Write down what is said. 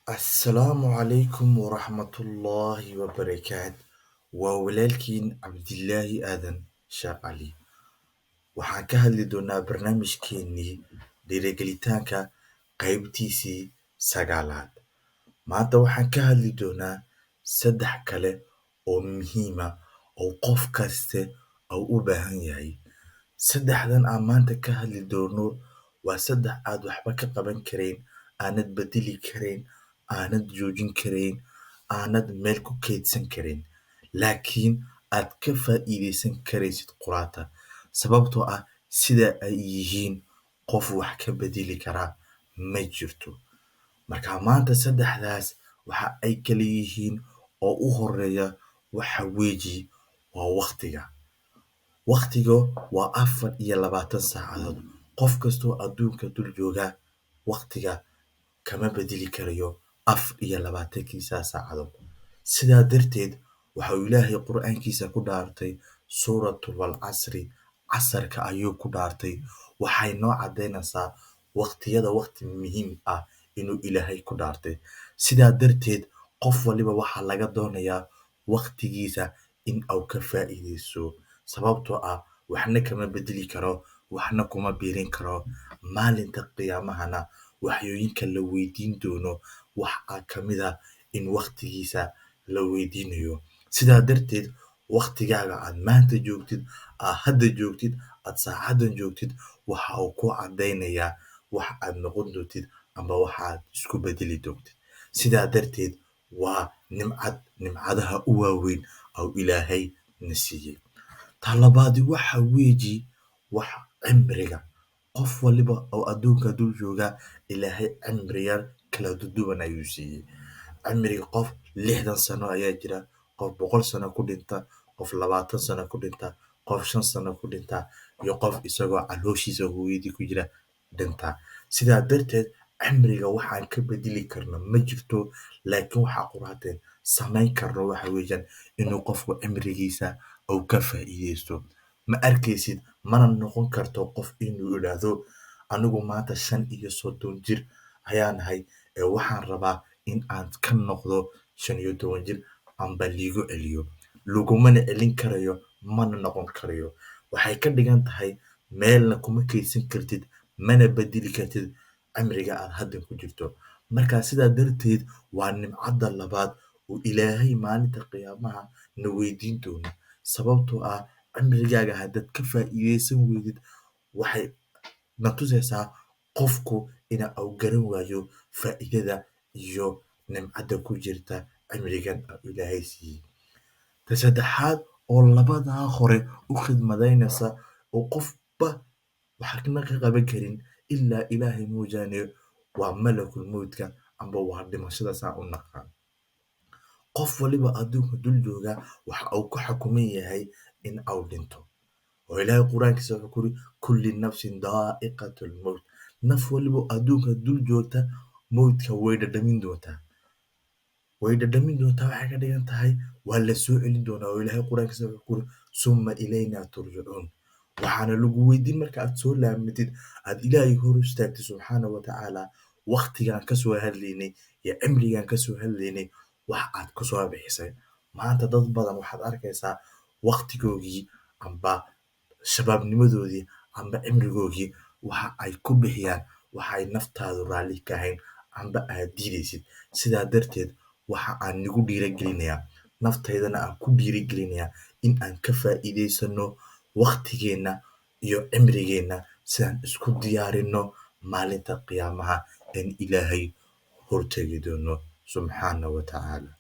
Assalaamu calaykum waraxmatullaahi wabarakaatu. Waa walaalkiin Cabdilaahi Aadan Sheekh Cali. Waxaan ka hadli doonaa barnaamijkeenii dhiirigelitaanka qaybtiisii sagaalaad. Maanta waxaan ka hadli doonaa saddex kale oo muhiim ah oo qof kaste uu u baahan yahay. Saddexdan aan maanta ka hadli doono waa saddex aad waxba ka qaban karin, aanad bedeli karin, aanad joojin karin, aanad meel ku keydsan karin, laakiin aad ka faa'iideysan karaysid quraata. Sababtoo ah sida ay yihiin qof wax ka bedeli kara ma jirto. Marka maanta saddexdaas waxa ay kala yihiin oo u horeeya waxa weeji waa waqtiga. Waqtiga waa 24 saacadood. Qof kastoo adduunka dul jooga waqtiga kama bedeli karayo 24 saacadood. Sidaa darteed waxa uu Ilaahay Qur'aankiisa ku dhaartay suuratul Casri, casarka ayuu ku dhaartay. Waxay noo caddaynaysaa waqtiyada waqti muhiim ah inuu Ilaahay ku dhaartay. Sidaa darteed qof waliba waxaa laga doonayaa waqtigiisa in uu ka faa'iideysto, sababtoo ah waxna kama bedeli karo, waxna kuma biirin karo. Maalinta qiyaamahana waxyooyinka la weydiin doono waxaa ka mid ah in waqtigiisa la weydiinayo. Sidaa darteed waqtigaaga aad maanta joogtid, aad hadda joogtid, aad saacadan joogtid, waxa uu ku caddaynayaa wax aad noqon doontid ama waxa aad isku bedeli doontid. Sidaa darteed waa nimcad nimcadaha u waaweyn oo Ilaahay na siiyey. Ta labaad waxa weeji wax cimriga. Qof waliba oo adduunka dul jooga Ilaahay cimriyaal kala duwan ayuu siiyey. Cimriga qof 60 sano ayaa jira, qof 100 sano ku dhinta, qof 20 sano ku dhinta, qof 5 sano ku dhinta, iyo qof isagoo calooshiisa hooyadii ku jira dhinta. Sidaa darteed cimriga waxaan ka bedeli karno ma jirto, laakiin waxaa quraatee samayn karno waxa weeyaan inuu qofku cimrigiisa uu ka faa'iideysto. Ma arkaysid, mana noqon karto qof inuu yidhaahdo anigu maanta 35 jir ayaan ahay ee waxaan rabaa in aan ka noqdo 15 jir amba liigu celiyo. Lagumana celin karayo, mana noqon karayo. Waxay ka dhigan tahay meelna kuma keydsan kartid, mana bedeli kartid cimriga aad hadda ku jirto. Marka sidaa darteed waa nimcada labaad oo Ilaahay maalinta qiyaamaha na weydiin doono. Sababtoo ah cimrigaaga haddaad ka faa'iideysan weydid, waxay na tusaysaa qofku ina uu garan waayo faa'iidada iyo nimcada ku jirta cimrigan Ilaahay siiyey. Ta saddexaad oo labadaa hore u khidmadaynaysa oo qofba waxna ka qaban karin ilaa Ilaahay moojaane waa malakul mawdka amba waa dhimashada saa u naqaan. Qof waliba adduunka dul jooga waxa uu ku xukuman yahay in uu dhinto. Oo Ilaahay Qur'aankiisa wuxuu ku yiri kulli nafsin daa'iqatul mawt. Naf waliba adduunka dul joogta mawdka way dhadhamin doontaa. Way dhadhamin doontaa waxay ka dhigan tahay waa la soo celin doonaa. Oo Ilaahay Qur'aankiisa wuxuu ku yiri summa ilaynaa turjacuun. Waxaana lagu weydiin marka aad soo laamatid, aad Ilaahay hor istaagtid subxaana wa tacaala, waqtigaan ka soo hadlaynay iyo cimrigaan ka soo hadlaynay wax aad ku soo bixisay. Maanta dad badan waxaad arkaysaa waqtigoogii amba shabaabnimadoodii amba cimrigoogii waxa ay ku bixiyaan waxay naftaadu raalli ka ahayn amba aad diidaysid. Sidaa darteed waxa aan nigu dhiirigelinayaa, naftaydana aan ku dhiirigelinayaa in aan ka faa'iideysano waqtigeenna iyo cimrigeenna si aan isku diyaarinno maalinta qiyaamaha in Ilaahay hortagi doono subxaana wa tacaala.